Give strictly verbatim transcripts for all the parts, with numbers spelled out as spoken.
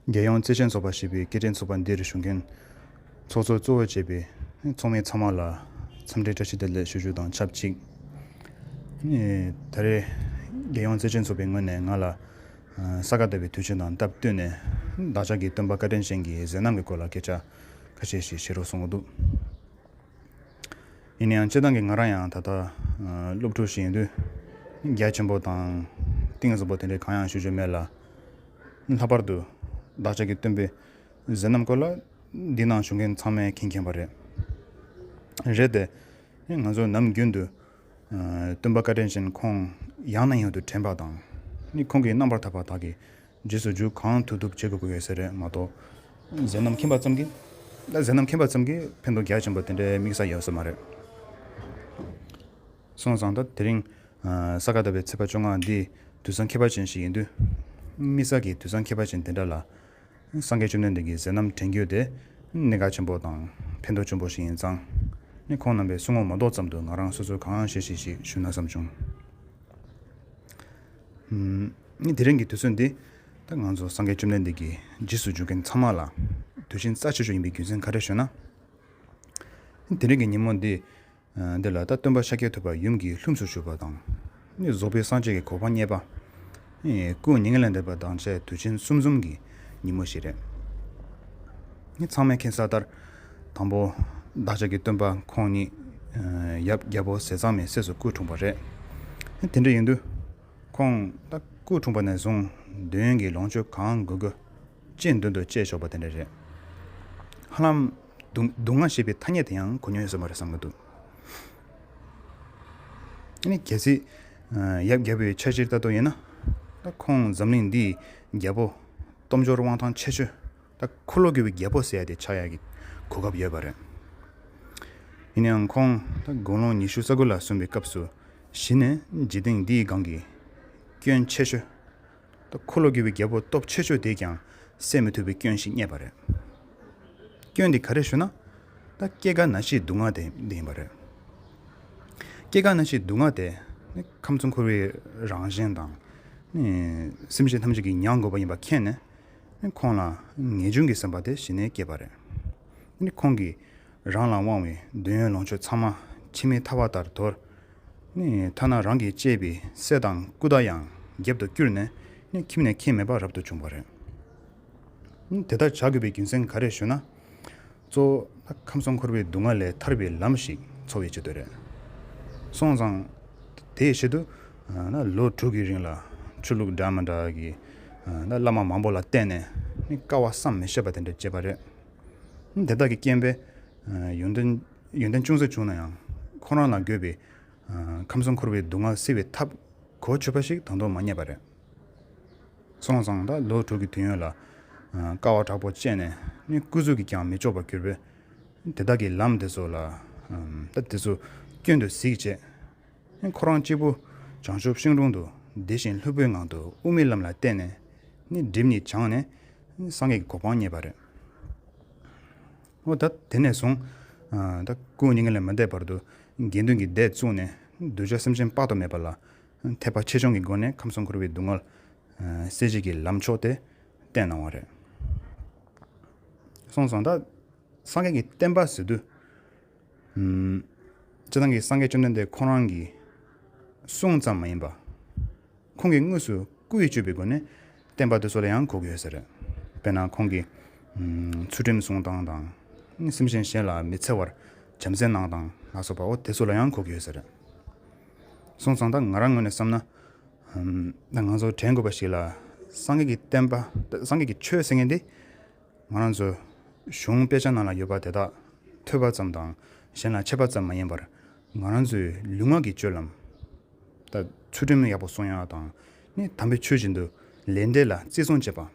རྒྱལ་ཡོངས་བརྩེ་ཆེན་ཚོགས་པ་ཞེས་པའི་སྐད་འཕྲིན་ཚོགས་པ་འདིར་ཞུགས་མཁན་ཚོགས་གཙོ་གཙོ་བོ་བྱས་པའི་ཚོགས་མི་ཚང་མ་ལ་འཚམས་འདྲི་བཀྲ་ཤིས་བདེ་ལེགས་ཞུ་རྒྱུ་དང་ཆབས་ཅིག་ད་རེས་རྒྱལ་ཡོངས་བརྩེ་ཆེན་ཚོགས་པའི་ངོས་ནས་ང་ལ་ས་ག་ཟླ་བའི་དུས་ཆེན་དང་སྟབས་བསྟུན་ནས་བདག་ཅག་གི་སྟོན་པ་བཀའ་དྲིན་ཅན་གྱི་མཛད་རྣམ་གྱི་སྐོར་ལ་སྐད་ཆ་ཁ་ཤས་ཤིག་བཤད་རོགས་གསུང་གི་འདུག་ཡིན་ན་ཡང་སྤྱིར་བཏང་གི་ང་རང་ཡང་ད་ལྟ་སློབ་ཕྲུག་ཞིག་ཡིན་དུས་རྒྱ་ཆེན་པོ་དང་གཏིང་ཟབ་པོ་དེ་འདྲའི་གང་ཡང་ཞུ་རྒྱུ་མེད་ལ། ལྷག་པར་དུ་བདག་ཅག་གི་སྟོན་པའི་མཛད་རྣམ་སྐོར་ལ་འདི་ནང་ཞུགས་མཁན་ཚང་མས་མཁྱེན་མཁྱེན་པ་རེད། རེད་དེ། ང་ཚོ་ནམ་རྒྱུན་དུ་སྟོན་པ་བཀའ་དྲིན་ཅན་ཁོང་ཡང་ནས་ཡང་དུ་དྲན་པ་དང་ནི་ཁོང་གི་རྣམ་པར་ཐར་པ་དག་གི་རྗེས་སུ་འཇུག་གང་ཐུབ་ཐུབ་བྱེད་དགོས་ཀྱི་ཡོད་ས་རེད་མ་གཏོགས། མཛད་རྣམ་མཁྱེན་པ་ཙམ་གྱིས། མཛད་རྣམ་མཁྱེན་པ་ཙམ་གྱིས་ཕན་ཐོགས་རྒྱ་ཆེན་པོ་དེ་འདྲའི་དམིགས་བསལ་ཡོད་ས་མ་རེད། སོང་ཙང་ད་དེ་རིང་ས་ག་ཟླ་བའི་ཚེས་པ་བཅོ་ལྔ་འདི་དུས་བཟང་ཁྱད་པར་ཅན་ཞིག་ཡིན་དུས། དམིགས་བསལ་གྱི་དུས་བཟང་ཁྱད་པར་ཅན་དེ་འདྲ་ལ་སངས་རྒྱས་བཅོམ་ལྡན་འདས་ཀྱི་མཛད་རྣམ་དྲན་རྒྱུ་དེ་གནད་འགག་ཆེན་པོ་དང་ཕན་ཐོགས་ཆེན་པོ་ཞིག་ཡིན་ཙང་། ནི་ཁོང་རྣམ་པའི་གསུང་ངོ་མ་གཏོགས་ཙམ་དུ་ང་རང་སོ་སོས་གང་ཤེས་ཤེས་ཤིག་ཞུ་ན་བསམ་བྱུང་། ནི་དེ་རིང་གི་དུས་ཚོད་འདི་ད་ང་ཚོ་སངས་རྒྱས་བཅོམ་ལྡན་འདས་ཀྱི་རྗེས་སུ་འཇུག་མཁན་ཚང་མ་ལ་དུས་ཆེན་རྩ་ཆེ་ཤོས་ཡིན་པའི་རྒྱུ་མཚན་ག་རེ་ཞུ་ན། དེ་རིང་གི་ཉིན་མོ་འདི་འདི་ལ་ད་སྟོན་པ་ཤཱཀྱ་ཐུབ་པ་ཡུམ་གྱི་ལྷུམས་སུ་ཞུགས་པ་དང་། ནི་རྫོགས་པའི་སངས་རྒྱས་ཀྱི་གོ་འཕང་བརྙེས་པ། སྐུ་མྱ་ངན་ལས་འདས་པ་དང་བཅས་དུས་ཆེན་གསུམ་འཛོམས་ཀྱི་ཉིན་མོ་ཞིག་རེད། ནི་ཚང་མས་མཁྱེན་གསལ་ལྟར། དང་པོ་བདག་ཅག་གི་སྟོན་པ་ཁོང་ཉིད་ཡབ་རྒྱལ་པོ་ཟས་གཙང་མའི་སྲས་སུ་སྐུ་འཁྲུངས་པ་རེད། དེ་འདྲ་ཡིན་དུས། ཁོང་ད་སྐུ་འཁྲུངས་པ་ནས་བཟུང་འདོད་ཡོན་གྱི་ལོངས་སྤྱོད་གང་དགོས་དགོས་ཅི་འདོད་འདོད་སྤྱད་ཆོག་པ་དེ་འདྲ་རེད། ཧ་ལམ་སྡུག་སྡུག་བསྔལ་ཞེས་པའི་ཐ་སྙད་དེ་ཡང་གོ་མྱོང་ཡོད་ས་མ་རེད་བསམ་གྱི་འདུག་ཨ་ནི་གལ་སྲིད་ཡབ་རྒྱལ་པོའི་ཆ་གཞིར་ལྟ་རྟོག་ཡིན་ན། ད་ཁོང་འཛམ་གླིང་འདིའི་རྒྱལ་པོ་སྟོབས་འབྱོར་དབང་ཐང་ཆེ་ཤོས། ད་འཁོར་ལོ་བསྒྱུར་བའི་རྒྱལ་པོ་ཟེར་ཡ་དེ་ཆགས་ཡ་གི་གོ་སྐབས་ཡོད་པ་རེད། ཡིན་ཡང་ཁོང་ད་དགུང་ལོ་ཉི་ཤུ་རྩ་དགུ་ལ་སོན་པའི་སྐབས་སུ་གཞི་ནས་འཇིག་རྟེན་འདིའི་སྒང་གི་སྐྱོན་ཆེ་ཤོས། ད་འཁོར་ལོ་བསྒྱུར་བའི་རྒྱལ་པོ་སྟོབས་ཆེ་ཤོས་དེས་ཀྱང་སེལ་མི་ཐུབ་པའི་སྐྱོན་ཞིག་རྙེད་པ་རེད། སྐྱོན་འདི་ག་རེ་ཞུ་ན། ད་སྐྱེ་རྒ་ན་འཆིའི་སྡུག་བསྔལ་དེ་འདི་ཡིན་པ་རེད། སྐྱེ་རྒ་ན་འཆིའི་སྡུག་བསྔལ་དེ་ནི་ཁམས་གསུམ་འཁོར་བའི་རང་བཞིན་དང་། ནི་སེམས་ཅན་ཐམས་ཅད་ཀྱིས་མྱང་དགོས་པ་ཡིན་པ་མཁྱེན་ནས། ནི་ཁོང་ལ་ངེས་འབྱུང་གི་སེམས་པ་དེ་གཞི་ནས་སྐྱེས་པ་རེད། ནི་ཁོང་གིས་རང་ལ་དབང་བའི་འདོད་ཡོན་ལོངས་སྤྱོད་ཚང་མ་འཆི་མེད་ཐར་པ་ལྟར་དོར། ནི་ཐ་ན་རང་གིས་གཅེས་པའི་སྲས་དང་སྐུ་དགྲ་ཡང་རྒྱབ་ཏུ་བསྐྱུར་ནས་ནི་ཁྱིམ་ནས་ཁྱིམ་མེད་པར་རབ་ཏུ་བྱུང་བ་རེད། ནི་དེ་ལྟར་བྱ་དགོས་པའི་རྒྱུ་མཚན་ག་རེ་ཞུ་ན། གཙོ་བོ་ཁམས་གསུམ་འཁོར་བའི་སྡུག་བསྔལ་ལས་ཐར་བའི་ལམ་ཞིག་འཚོལ་བའི་ཆེད་དུ་རེད། སོང་ཙང་། དེའི་ཆེད་དུ། ན་ལོ་དྲུག་གི་རིང་ལ་ཆོས་ལུགས་འདྲ་མི་འདྲ་གི་ན་བླ་མ་མང་པོ་ལ་བསྟེན་ནས་ནི་དཀའ་བ་བསམ་མི་ཤེས་པ་དེ་འདྲ་སྤྱད་པ་རེད། དེ་དག་གི་རྐྱེན་པས། ཡོན་ཏན་ཡོན་ཏན་ཅུང་ཟད་བྱུང་ན་ཡང་ཁོ་རང་ལ་དགོས་པའི་ཁམས་གསུམ་འཁོར་བའི་སྡུག་བསྔལ་སེལ་བའི་ཐབས་གོ་ཆོད་པ་ཞིག་ད་དུང་མ་རྙེད་པ་རེད། སོང་ཙང་ད་ལོ་དྲུག་གི་དུས་ཡུན་ལ་དཀའ་བ་དྲག་པོ་སྤྱད་ནས་ནི་སྐུ་གཟུགས་ཀྱིས་ཀྱང་མི་ལྕོགས་པར་གྱུར་པས། དེ་དག་གི་ལམ་དེ་ཚོ་ལ་ད་དེ་ཚོ་སྐྱོན་དུ་གཟིགས་བྱས། ཁོ་རང་གཅིག་པུ་བྱང་ཆུབ་ཤིང་དྲུང་དུ་བདེ་ཞིང་ལྷུག་པོའི་ངང་དུ་དབུ་མའི་ལམ་ལ་བརྟེན་ནས་ནི་སྒྲིབ་གཉིས་སྦྱངས་ནས་སངས་རྒྱས་ཀྱི་གོ་འཕང་བརྙེས་པ་རེད། འོ་ད་དེ་ནས་བཟུང་ད་སྐུ་མྱ་ངན་ལས་མི་འདས་བར་དུ་དགེ་འདུན་གྱི་སྡེ་བཙུགས་ནས་གདུལ་བྱ་སེམས་ཅན་དཔག་ཏུ་མེད་པ་ལ་ཐེག་པ་ཆེ་ཆུང་གི་སྒོ་ནས་ཁམས་གསུམ་འཁོར་བའི་སྡུག་བསྔལ་སེལ་བྱེད་ཀྱི་ལམ་མཆོག་དེ་བསྟན་གནང་བ་རེད། སོང་ཙང་ད། སངས་རྒྱས་ཀྱི་བསྟན་པ་ཟེར་དུས། ཨུམ། སྤྱིར་བཏང་གི་སངས་རྒྱས་བཅོམ་ལྡན་འདས་ཁོང་རང་གི་གསུང་ཙམ་མ་ཡིན་པ། ཁོང་གིས་དངོས་སུ་སྐུ་ཡིས་བརྗོད་པའི་སྒོ་ནས་བསྟན་པ་དེ་ཚོ་ལ་ཡང་གོ་དགོས་ཡོད་ས་རེད། དཔེར་ན་ཁོང་གིས་ཨུམ། ཚུལ་ཁྲིམས་སྲུང་སྟངས་དང་། སེམས་ཅན་གཞན་ལ་མི་འཚེ་བར་བྱམས་བརྩེ་གནང་སྟངས་ལ་སོགས་པ་འོ་དེ་ཚོ་ལ་ཡང་གོ་དགོས་ཡོད་ས་རེད། སོང་ཙང་ད་ང་རང་ངོས་ནས་བསམ་ན། ཨུམ། ད་ང་ཚོ་དྲན་དགོས་པ་ཞིག་ལ། སངས་རྒྱས་ཀྱི་བསྟན་པ། སངས་རྒྱས་ཀྱི་ཆོས་ཟེར་མཁན་འདི། ང་རང་ཚོ་གཞུང་དཔེ་ཆ་ནང་ལ་ཡོད་པ་དེ་དག་ཐོས་པ་ཙམ་དང་གཞན་ལ་འཆད་པ་ཙམ་མ་ཡིན་པར། ང་རང་ཚོའི་ལུས་ངག་གི་སྤྱོད་ལམ། ད་ཚུལ་ཁྲིམས་ཡག་པོ་སྲུང་ཡག་དང་ནི་དམ་པའི་ཆོས་བཞིན་དུ་ལས་འབྲས་ལ་བརྩི་སྲུང་བྱེད་པ།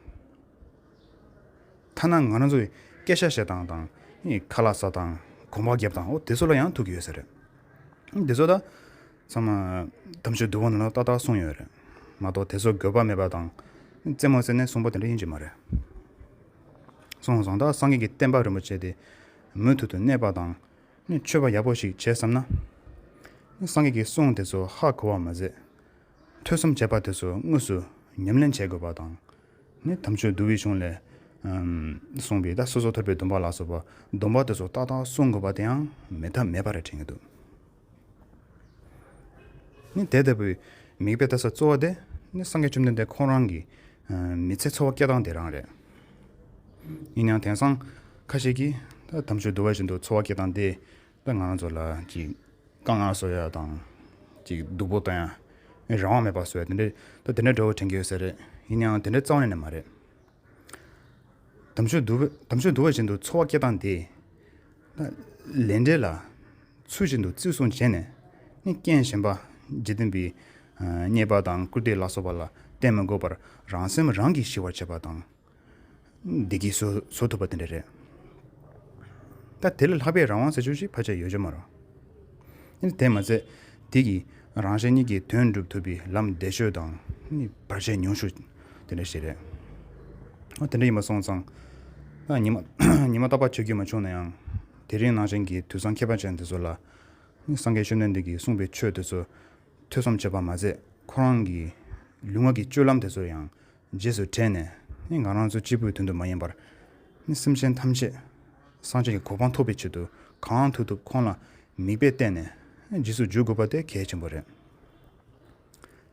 ཐ་ན་ང་རང་ཚོའི་སྐད་ཆ་བཤད་སྟངས་དང་ནི་ཁ་ལག་ཟ་སྟངས་གོམ་པ་རྒྱབ་སྟངས་འོ་དེ་ཚོ་ལ་ཡང་ཐུག་གི་ཡོད་ས་རེད། དེ་ཚོ་ད། ཚང་མ་དམ་ཆོས་སྡུག་པོ་ནང་ལ་ཏག་ཏག་གསུངས་ཡོད་རེད། མ་གཏོགས་དེ་ཚོ་དགོས་པ་མེད་པ་དང་རྩེད་མོ་རྩེ་ནས་གསུངས་པ་དེ་འདྲ་ཡིན་གྱི་མ་རེད། སོང་ཙང་ད་སངས་རྒྱས་ཀྱི་བསྟན་པ་རིན་པོ་ཆེ་དེ་མུ་མཐུད་དུ་གནས་པ་དང་ནི་མཆོད་པ་ཡག་པོ་ཞིག་བྱས་བསམ་ན། ནི་སངས་རྒྱས་ཀྱི་གསུང་དེ་ཚོ་ཧ་གོ་བ་མ་ཟད། ཐོས་བསམ་བྱས་པ་དེ་ཚོ་དངོས་སུ་ཉམས་ལེན་བྱེད་དགོས་པ་དང་། ནི་དམ་ཆོས་འདུལ་བའི་གཞུང་ལས་ ཨམ་གསུངས་པའི་ད་སོ་སོར་ཐར་པའི་སྡོམ་པ་ལ་སོགས་པ་སྡོམ་པ་དེ་ཚོ་ཏག་ཏག་སྲུང་དགོས་པ་དེའང་མེད་ཐབས་མེད་པ་རེད་དྲན་གྱི་འདུག་ནི་དེ་ལྟ་བུའི་མིག་དཔེ་ལྟ་ས་གཙོ་བོ་དེ་ནི་སངས་རྒྱས་བཅོམ་ལྡན་འདས་ཁོང་རང་གི་ཨ་མི་ཚེ་འཚོ་བ་སྐྱེལ་སྟངས་དེ་རང་རེད། ཡིན་ཡང་དེང་སང་ཁ་ཤས་ཀྱིས་ད་དམ་ཆོས་འདུལ་བ་བཞིན་དུ་འཚོ་བ་སྐྱེལ་སྟངས་དེ་ད་ང་རང་ཚོ་ལ་ཅིག་དཀའ་ངལ་བཟོ་ཡ་དང་ཅིག་སྡུག་པོ་བཏང་ཡ་རང་དབང་མེད་པ་བཟོ་ཡ་དེ་འདྲ་ད་དེ་འདྲ་འདྲ་བོ་དྲན་གྱི་ཡོད་ས་རེད། ཡིན་ཡང་དེ་འདྲ་རྩ་བ་ནས་མ་རེད། དམ་ཆོས་འདུལ་བ་དམ་ཆོས་འདུལ་བ་བཞིན་དུ་འཚོ་བ་སྐྱེལ་སྟངས་དེ། ལས་འབྲས་ལ་ཚུལ་བཞིན་དུ་བརྩི་སྲུང་བྱས་ནས་ནི་རྐྱེན་གཞན་པ་འཇིག་རྟེན་པའི་རྙེད་པ་དང་བཀུར་སྟི་ལ་སོགས་པ་ལ་བརྟེན་མི་དགོས་པར་རང་སེམས་རང་གིས་ཞི་བར་བྱེད་པ་དང་། བདེ་སྐྱིད་བཟོ་བཟོ་ཐུབ་པ་དེ་འདྲ་རེད། ད་དེ་ལས་ལྷག་པའི་རང་དབང་ཟེར་ཆོག་ཞིག་ཕལ་ཆེར་ཡོད་རྒྱུ་མ་རེད། དེ་མ་ཚད་དེ་གིས་རང་གཞན་གཉིས་ཀྱི་དོན་སྒྲུབ་ཐུབ་པའི་ལམ་བདེ་ཤོས་དང་བར་ཆད་ཉུང་ཤོས་དེ་འདྲ་ཞིག་རེད། འོ་དེ་འདྲ་ཡིན་པ་སོང་ཙང་ད་ཉི་མ་ཉི་མ་རྟག་པར་བྱེད་རྒྱུ་མ་བྱུང་ན་ཡང་དེ་རིང་ནང་བཞིན་གྱི་དུས་བཟང་ཁྱད་པར་ཅན་དེ་ཚོ་ལ་སངས་རྒྱས་བཅོམ་ལྡན་འདས་ཀྱིས་གསུངས་པའི་ཆོས་དེ་ཚོ་ཐོས་བསམ་བྱེད་པ་མ་ཟད་ཁོ་རང་གི་ལུས་ངག་གི་སྤྱོད་ལམ་དེ་ཚོ་ཡང་རྗེས་སུ་དྲན་ནས་ནི་ང་རང་ཚོ་གཅིག་པུའི་དོན་དུ་མ་ཡིན་པར་ནི་སེམས་ཅན་ཐམས་ཅད་སངས་རྒྱས་ཀྱི་གོ་འཕང་ཐོབ་པའི་ཆེད་དུ་གང་ཐུབ་ཐུབ་ཁོང་ལ་མིག་དཔེ་བསྟན་ནས་ནི་རྗེས་སུ་འཇུག་དགོས་པ་དེ་གལ་ཆེན་པོ་རེད།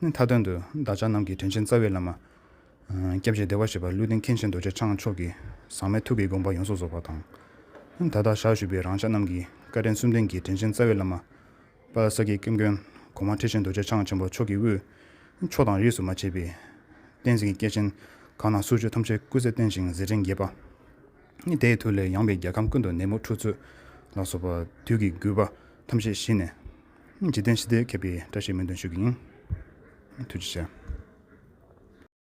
ནི་མཐའ་དོན་དུ་བདག་ཅག་རྣམས་ཀྱི་དྲིན་ཅན་རྩ་བའི་བླ་མ། ཨ་སྐྱབས་རྗེ་བདེ་བར་གཤེགས་པ་ཀླུ་ལྡིང་མཁན་ཆེན་རྡོ་རྗེ་འཆང་མཆོག་གི་ཟག་མེད་ཐུགས་ཀྱི་དགོངས་པ་ཡོངས་སུ་རྫོགས་པ་དང་། ད་ལྟ་ཞལ་བཞུགས་པའི་རང་ཅག་རྣམས་ཀྱི་བཀའ་དྲིན་གསུམ་ལྡན་གྱི་དྲིན་ཅན་རྩ་བའི་བླ་མ། དཔལ་ས་སྐྱའི་ཀུན་མཁྱེན་གོང་མ་ཁྲི་ཆེན་རྡོ་རྗེ་འཆང་ཆེན་པོ་མཆོག་གི་དབུས། ཕྱོགས་དང་རིས་སུ་མ་ཆད་པའི་བསྟན་འཛིན་གྱི་སྐྱེས་ཆེན་གང་ན་སུ་བཅུ་ཐམས་ཅད་སྐུ་ཚེ་བརྟན་ཞིང་མཛད་འཕྲིན་རྒྱས་པ། དེའི་མཐུ་ལས་ཡངས་པའི་རྒྱལ་ཁམས་ཀུན་ཏུ་ནད་མུག་འཁྲུག་རྩོད་ལ་སོགས་པ་དུས་ཀྱི་རྒུད་པ་ཐམས་ཅད་ཞི་ནས། འཇིག་རྟེན་ཞི་བདེ་ཁེབས་པའི་བཀྲ་ཤིས་སྨོན་འདུན་ཞུ་གི་ཡིན། ཐུགས་རྗེ་ཆེ།